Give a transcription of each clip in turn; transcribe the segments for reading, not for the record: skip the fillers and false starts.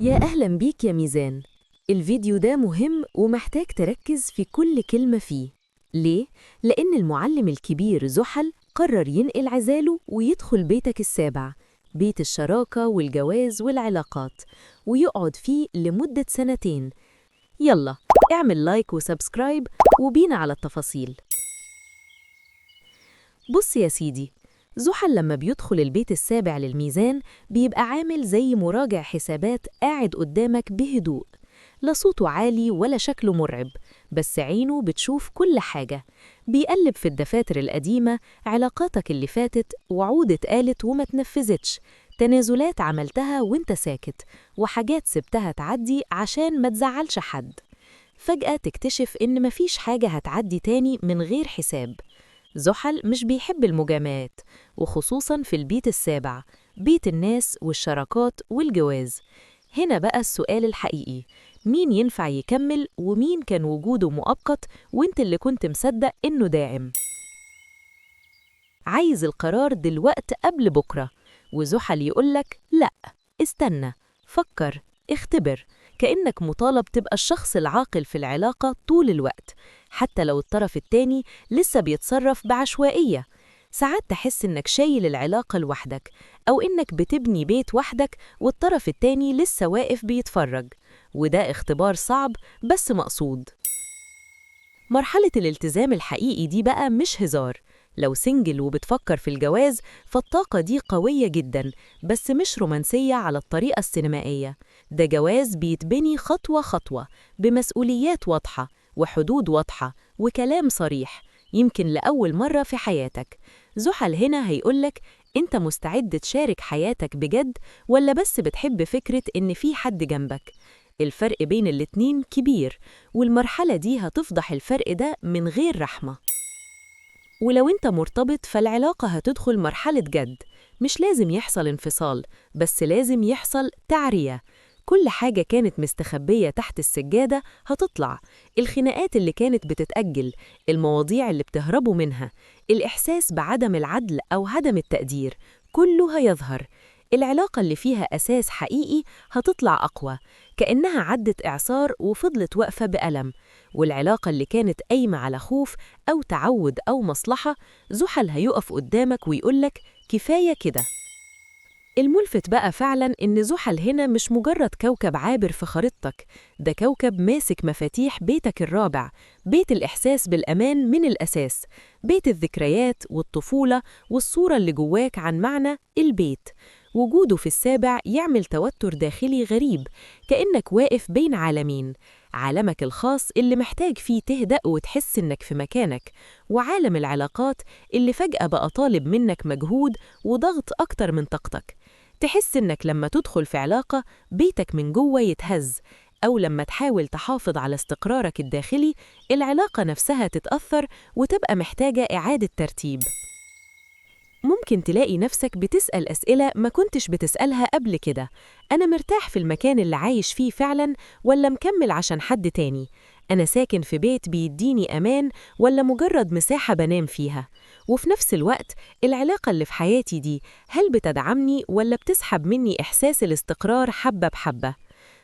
يا أهلا بيك يا ميزان. الفيديو ده مهم ومحتاج تركز في كل كلمة فيه. ليه؟ لأن المعلم الكبير زحل قرر ينقل عزاله ويدخل بيتك السابع، بيت الشراكة والجواز والعلاقات، ويقعد فيه لمدة 2 سنين. يلا اعمل like و subscribe وبينا على التفاصيل. بص يا سيدي، زحل لما بيدخل البيت السابع للميزان بيبقى عامل زي مراجع حسابات قاعد قدامك بهدوء، لا صوته عالي ولا شكله مرعب، بس عينه بتشوف كل حاجة. بيقلب في الدفاتر القديمة، علاقاتك اللي فاتت، وعود اتقالت وما تنفذتش، تنازلات عملتها وانت ساكت، وحاجات سبتها تعدي عشان ما تزعلش حد. فجأة تكتشف إن مفيش حاجة هتعدي تاني من غير حساب. زحل مش بيحب المجاملات، وخصوصا في البيت السابع، بيت الناس والشراكات والجواز. هنا بقى السؤال الحقيقي: مين ينفع يكمل، ومين كان وجوده مؤقت وانت اللي كنت مصدق إنه دائم؟ عايز القرار دلوقت قبل بكرة، وزحل يقولك لأ، استنى، فكر، اختبر. كأنك مطالب تبقى الشخص العاقل في العلاقة طول الوقت، حتى لو الطرف التاني لسه بيتصرف بعشوائية. ساعات تحس إنك شايل العلاقة لوحدك، أو إنك بتبني بيت وحدك والطرف التاني لسه واقف بيتفرج، وده اختبار صعب بس مقصود. مرحلة الالتزام الحقيقي دي بقى مش هزار. لو single وبتفكر في الجواز، فالطاقة دي قوية جدا، بس مش رومانسية على الطريقة السينمائية. ده جواز بيتبني خطوة خطوة، بمسؤوليات واضحة وحدود واضحة وكلام صريح. يمكن لأول مرة في حياتك زحل هنا هيقولك: أنت مستعد تشارك حياتك بجد، ولا بس بتحب فكرة إن في حد جنبك؟ الفرق بين الاتنين كبير، والمرحلة دي هتفضح الفرق ده من غير رحمة. ولو انت مرتبط، فالعلاقة هتدخل مرحلة جد. مش لازم يحصل انفصال، بس لازم يحصل تعرية. كل حاجة كانت مستخبية تحت السجادة هتطلع: الخناقات اللي كانت بتتأجل، المواضيع اللي بتهربوا منها، الإحساس بعدم العدل أو عدم التقدير، كله هيظهر. العلاقة اللي فيها أساس حقيقي هتطلع أقوى، كأنها عدت إعصار وفضلت واقفة بألم. والعلاقة اللي كانت قايمة على خوف أو تعود أو مصلحة، زحل هيقف قدامك ويقولك: كفاية كده. الملفت بقى فعلا إن زحل هنا مش مجرد كوكب عابر في خريطتك، ده كوكب ماسك مفاتيح بيتك الرابع، بيت الإحساس بالأمان من الأساس، بيت الذكريات والطفولة والصورة اللي جواك عن معنى البيت. وجوده في السابع يعمل توتر داخلي غريب، كأنك واقف بين عالمين: عالمك الخاص اللي محتاج فيه تهدأ وتحس إنك في مكانك، وعالم العلاقات اللي فجأة بقى طالب منك مجهود وضغط أكتر من طاقتك. تحس إنك لما تدخل في علاقة بيتك من جوه يتهز، أو لما تحاول تحافظ على استقرارك الداخلي العلاقة نفسها تتأثر وتبقى محتاجة إعادة ترتيب. ممكن تلاقي نفسك بتسأل أسئلة ما كنتش بتسألها قبل كده: أنا مرتاح في المكان اللي عايش فيه فعلا، ولا مكمل عشان حد تاني؟ أنا ساكن في بيت بيديني أمان، ولا مجرد مساحة بنام فيها؟ وفي نفس الوقت، العلاقة اللي في حياتي دي هل بتدعمني ولا بتسحب مني إحساس الاستقرار حبة بحبة؟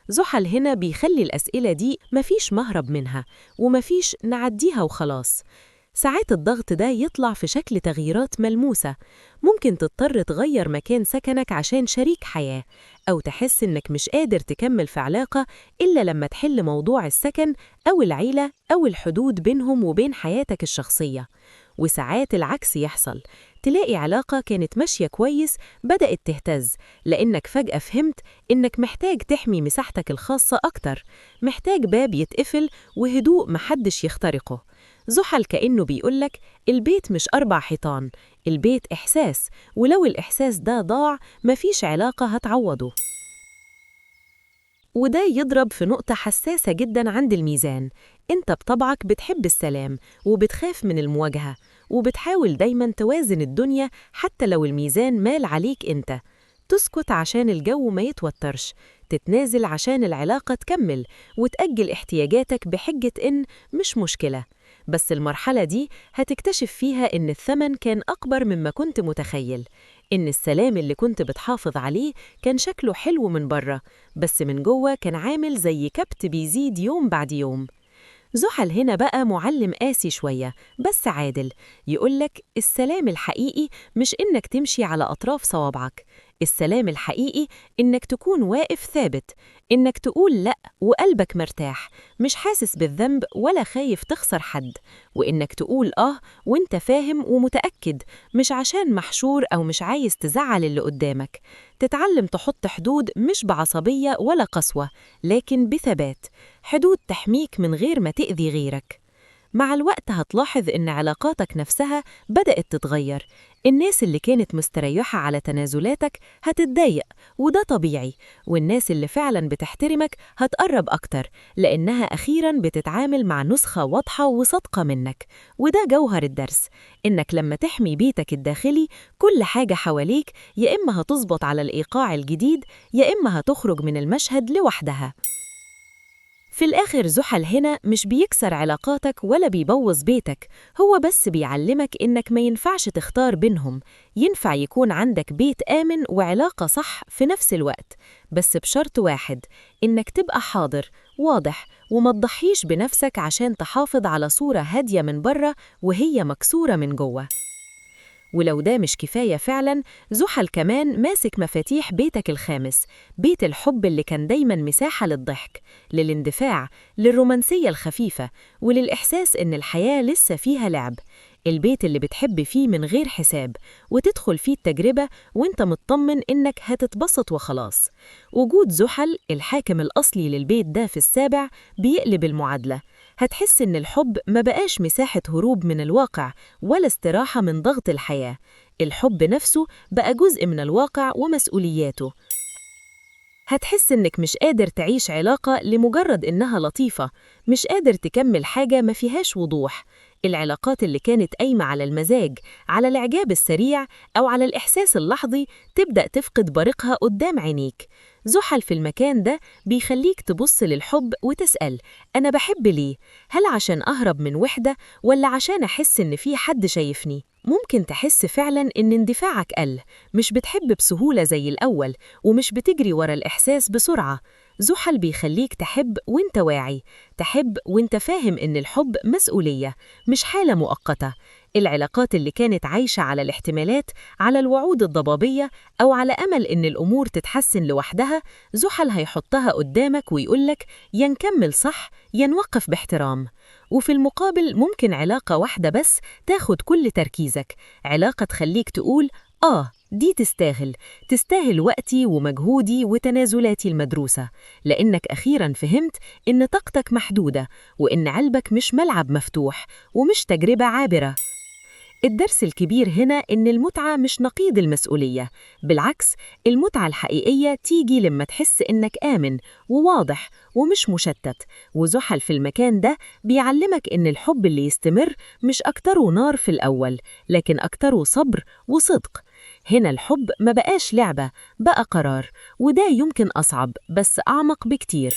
زحل هنا بيخلي الأسئلة دي مفيش مهرب منها، ومفيش نعديها وخلاص. ساعات الضغط ده يطلع في شكل تغييرات ملموسة. ممكن تضطر تغير مكان سكنك عشان شريك حياة، أو تحس إنك مش قادر تكمل في علاقة إلا لما تحل موضوع السكن أو العيلة أو الحدود بينهم وبين حياتك الشخصية. وساعات العكس يحصل، تلاقي علاقة كانت ماشية كويس بدأت تهتز، لأنك فجأة فهمت إنك محتاج تحمي مساحتك الخاصة أكتر، محتاج باب يتقفل وهدوء محدش يخترقه. زحل كأنه بيقولك: البيت مش أربع حيطان، البيت إحساس، ولو الإحساس ده ضاع مفيش علاقة هتعوضه. وده يضرب في نقطة حساسة جدا عند الميزان. انت بطبعك بتحب السلام وبتخاف من المواجهة، وبتحاول دايما توازن الدنيا حتى لو الميزان مال عليك انت. تسكت عشان الجو ما يتوترش، تتنازل عشان العلاقة تكمل، وتأجل احتياجاتك بحجة إن مش مشكلة. بس المرحلة دي هتكتشف فيها إن الثمن كان أكبر مما كنت متخيل. إن السلام اللي كنت بتحافظ عليه كان شكله حلو من بره، بس من جوه كان عامل زي كبت بيزيد يوم بعد يوم. زحل هنا بقى معلم قاسي شوية بس عادل، يقولك السلام الحقيقي مش إنك تمشي على أطراف صوابعك، السلام الحقيقي إنك تكون واقف ثابت، إنك تقول لأ وقلبك مرتاح، مش حاسس بالذنب ولا خايف تخسر حد، وإنك تقول آه وإنت فاهم ومتأكد، مش عشان محشور أو مش عايز تزعل اللي قدامك. تتعلم تحط حدود مش بعصبية ولا قسوة، لكن بثبات، حدود تحميك من غير ما تأذي غيرك. مع الوقت هتلاحظ إن علاقاتك نفسها بدأت تتغير، الناس اللي كانت مستريحة على تنازلاتك هتتضايق وده طبيعي، والناس اللي فعلا بتحترمك هتقرب أكتر لأنها أخيرا بتتعامل مع نسخة واضحة وصادقة منك. وده جوهر الدرس، إنك لما تحمي بيتك الداخلي كل حاجة حواليك يا إما هتظبط على الإيقاع الجديد يا إما هتخرج من المشهد لوحدها. في الآخر زحل هنا مش بيكسر علاقاتك ولا بيبوظ بيتك، هو بس بيعلمك إنك ما ينفعش تختار بينهم، ينفع يكون عندك بيت آمن وعلاقة صح في نفس الوقت، بس بشرط واحد، إنك تبقى حاضر، واضح، وما تضحيش بنفسك عشان تحافظ على صورة هادية من بره وهي مكسورة من جوه. ولو ده مش كفاية فعلا، زحل كمان ماسك مفاتيح بيتك الخامس، بيت الحب اللي كان دايما مساحة للضحك، للاندفاع، للرومانسية الخفيفة، وللإحساس إن الحياة لسه فيها لعب. البيت اللي بتحب فيه من غير حساب، وتدخل فيه التجربة وانت مطمن إنك هتتبسط وخلاص. وجود زحل الحاكم الأصلي للبيت ده في السابع بيقلب المعادلة. هتحس إن الحب ما بقاش مساحة هروب من الواقع ولا استراحة من ضغط الحياة، الحب نفسه بقى جزء من الواقع ومسؤولياته. هتحس إنك مش قادر تعيش علاقة لمجرد إنها لطيفة، مش قادر تكمل حاجة ما فيهاش وضوح. العلاقات اللي كانت قايمة على المزاج، على الإعجاب السريع أو على الإحساس اللحظي تبدأ تفقد بريقها قدام عينيك. زحل في المكان ده بيخليك تبص للحب وتسأل، أنا بحب ليه؟ هل عشان أهرب من وحدة ولا عشان أحس إن في حد شايفني؟ ممكن تحس فعلاً إن اندفاعك قل، مش بتحب بسهولة زي الأول، ومش بتجري ورا الإحساس بسرعة. زحل بيخليك تحب وانت واعي، تحب وانت فاهم إن الحب مسؤولية، مش حالة مؤقتة. العلاقات اللي كانت عايشة على الاحتمالات، على الوعود الضبابية، أو على أمل إن الأمور تتحسن لوحدها، زحل هيحطها قدامك ويقولك يا نكمل صح يا نوقف باحترام. وفي المقابل ممكن علاقة واحدة بس تاخد كل تركيزك، علاقة تخليك تقول آه دي تستاهل، تستاهل وقتي ومجهودي وتنازلاتي المدروسة، لأنك أخيراً فهمت إن طاقتك محدودة، وإن قلبك مش ملعب مفتوح ومش تجربة عابرة. الدرس الكبير هنا إن المتعة مش نقيض المسؤولية، بالعكس المتعة الحقيقية تيجي لما تحس إنك آمن وواضح ومش مشتت. وزحل في المكان ده بيعلمك إن الحب اللي يستمر مش أكتره نار في الأول، لكن أكتره صبر وصدق. هنا الحب ما بقاش لعبة، بقى قرار، وده يمكن أصعب بس أعمق بكتير.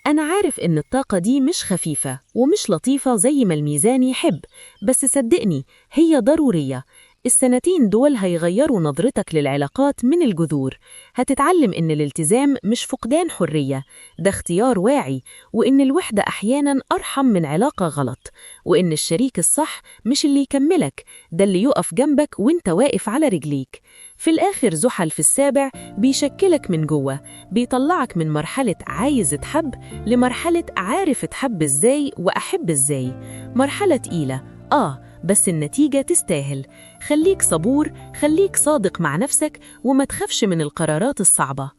أنا عارف إن الطاقة دي مش خفيفة ومش لطيفة زي ما الميزان يحب، بس صدقني هي ضرورية. السنتين دول هيغيروا نظرتك للعلاقات من الجذور. هتتعلم إن الالتزام مش فقدان حرية، ده اختيار واعي، وإن الوحدة أحياناً أرحم من علاقة غلط، وإن الشريك الصح مش اللي يكملك، ده اللي يقف جنبك وإنت واقف على رجليك. في الآخر زحل في السابع بيشكلك من جوه، بيطلعك من مرحلة عايز اتحب لمرحلة عارف اتحب ازاي وأحب ازاي. مرحلة تقيلة بس النتيجة تستاهل. خليك صبور، خليك صادق مع نفسك، وما تخافش من القرارات الصعبة.